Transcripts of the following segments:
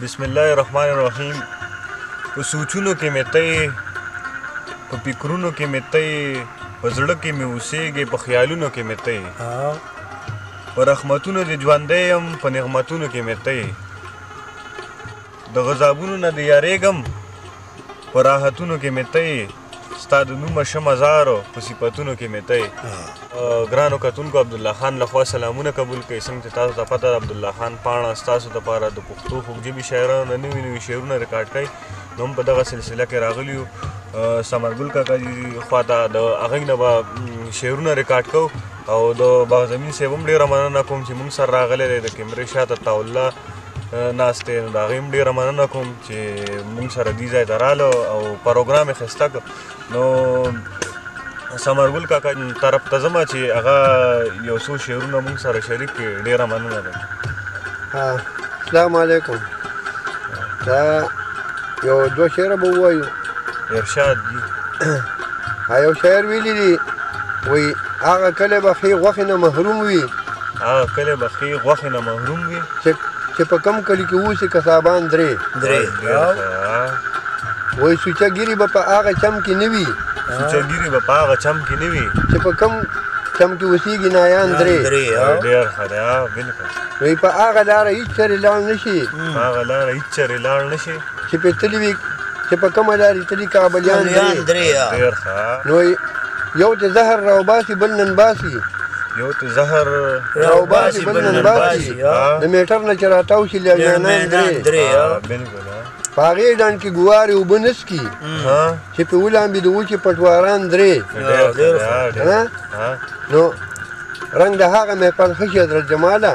بسم الله الرحمن الرحیم. په سوچونو کې مې ته یې، په فکرونو کې مې ته یې، په زړه کې مې اوسېږې، په خیالونو کې مې ته یې، په رحمتونو دې ژوندی یم، په نعمتونو کې مې ته یې، د غذابونو نه دې یارېږم، په راحتونو کې مې ته یې، ستا د نومه شمه زارو په صفتونو کې مې ته یې. ګرانو کتونکو، عبدالله خان لخوا سلامونه قبول کړئ. څنګه چې تاسو ته پته ده، عبدالله خان پاڼه ستاسو دپاره د پښتو خوږژبي شاعرانو نه نوي نوي شعرونه ریکارډ کوي. نو هم په دغه سلسله کې راغلي یو ثمرګل کاکا جي خواته، د هغوی نه به شعرونه ریکارډ کوو. او د باغ زمین صاحب هم ډېره مننه کوم چې موږ سره راغلی دی. د کیمرې شاته تاالله ناست دی، نو د هغې هم ډېره مننه کوم چې موږ سره دې ځای ته راغله او پروګرام یې ښایسته کړ. نو ثمرګل کاکا طرف ته ځم چې هغه یو څو شعرونه موږ سره شریک کړي. ډېره مننه ده. السلام علیکم. دا یو دوه شعره به ووایو. ارشاد جي. یو شاعر ویلي دي، وایي هغه کلی به ښې غوښې نه محروم وي، هغه کلی به ښې غوښې نه محروم وي، چې په کم کلي کې اوسي کسابان درې درې. وایي سوچه ګیري به په هغه چم کې نه وي، سوچه ګیري به په هغه چم کې نه وي، چې په کم چم کې اوسېږي نایان درې. ډېر ښه دی، بالکل. وایي په هغه لاره هېڅ چېرې لاړ نه شي، په هغه لاره هېڅ چېرې لاړ نه شي، چې پرې تللي وي، چې په کومه لارې تللي کابلیان درې. ډېر ښه. نو یو ته زهر راوباسي بل نن باسي، یو ته زهر راوباسي بل نن باسي، د میټر نه چې راتاو شي لړمانان درې. بالکل. په هغې ډنډ کې ګوارې اوبه نه څکي، چې پرې ولامبي د وچې پټواران درې. نو رنګ د هغه محفل ښه شي حضرت جماله،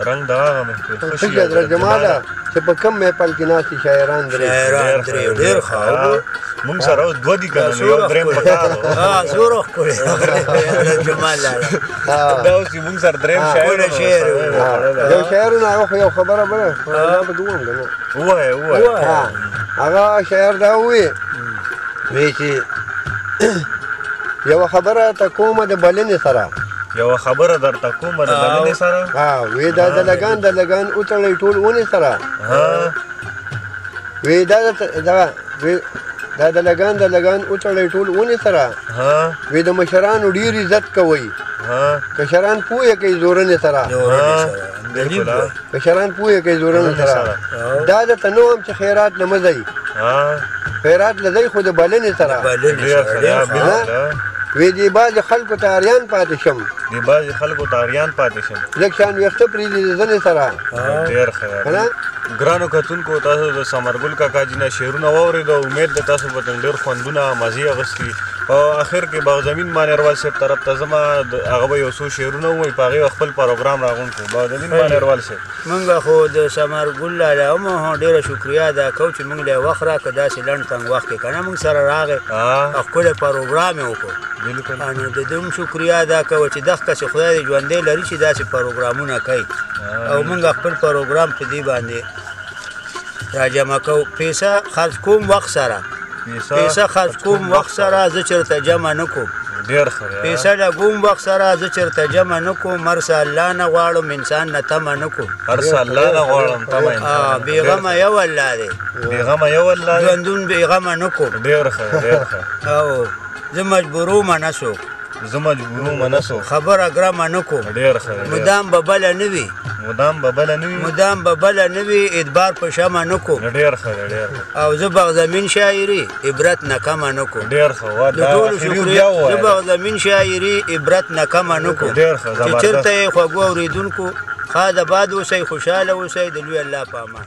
رنګ د هغه محفل ښه شي حضرت جماله، چې په کم محفل کې ناست شاعران درې. شاعران درې. ډېر ښه. مونږ سره اوس دوه دي که نه، یو درېیم پکار و. څومره ښکلی حضرت جمال لالا. دا اوس چې مونږ سره درېیم شاعر شعر یو شاعر نه، هغه خو یو خبره بله دا به دوم که نه. ووایه ووایه. هغه شاعر دا ووایي، وایي چې یوه خبره ته کومه د بلنې سره، یوه خبره درته کومه د بلنې سره، وی دا د لګان د لګان وتړئ ټول ونې سره، وی دا دا د لګان د لګان وتړئ ټول ونې سره، وی د مشرانو ډېر عزت کوئ، کشران پوهه کوي زورنې سره، کشران پوهه کوي زورنې سره. دا درته نه وایم چې خیرات له مه ځئ، خیرات له ځئ خو د بلنې سره. وی دې بعضې خلکو ته اریان پاتې شم، دې بعضې خلکو ته اریان پاتې شم، لږ شان ویښته پرېږدي د ځنې سره. ډېر ښه. ګرانو کتونکو، تاسو د ثمرګل کاکا جي نه شعرونه واورېده. امید ده تاسو به ترې ډېر خوندونه مزې اخیستي. په اخر کې باغ زمین مانیروال صاحب طرف ته ځم، هغه به یو څو شعرونه ووایي، په هغې به خپل پروګرام راغونډ کړو. باغ زمین مانیروال صاحب. موږ خو د ثمرګل لالا هم ډېره شکریه ادا کوو چې موږ له یې وخت راکړه داسې لنډ تنګ وخت کې، که نه موږ سره راغی او ښکلی پروګرام یې وکړو. بالکل. نو د ده هم شکریه ادا کوو چې دغسې خدای دې ژوندی لري چې داسې پروګرامونه کوي، او موږ خپل پروګرام په دې باندې راجمع کوو. پیسه خرج کوم وخت سره، پیسه خرج کوم وخت سره، زه چېرته جمع نه کوم. ډېر ښه. پیسه لګوم وخت سره، زه چېرته جمع نه کوم. هر څه الله نه غواړم، انسان نه تمه نه کوم. هر څه الله نه غواړم، تمه انسان. بېغمه یو الله دی، بېغمه یو الله دی، ژوندون بېغمه نه کوم. ډېر ښه، ډېر ښه. او زه مجبورومه نه څوک، زه مجبورومه نه څوک، خبره ګرمه نه کوم. ډېر ښه. مدام به بله نه وي، مدام به بله نه وي، مدام به بله نه وي، اعتبار په شمع نه کوم. ډېر ښه، ډېر ښه. او زه باغ زمین شاعري عبرت نه کمه نه کوم. ډېر ښه. د ټولو شکریه. زه باغ زمین شاعري عبرت نه کمه نه کوم. ډېر ښه. چې چېرته یې خوږو اورېدونکو، ښاد اباد اوسئ، خوشحاله اوسئ، د لوی الله په امان.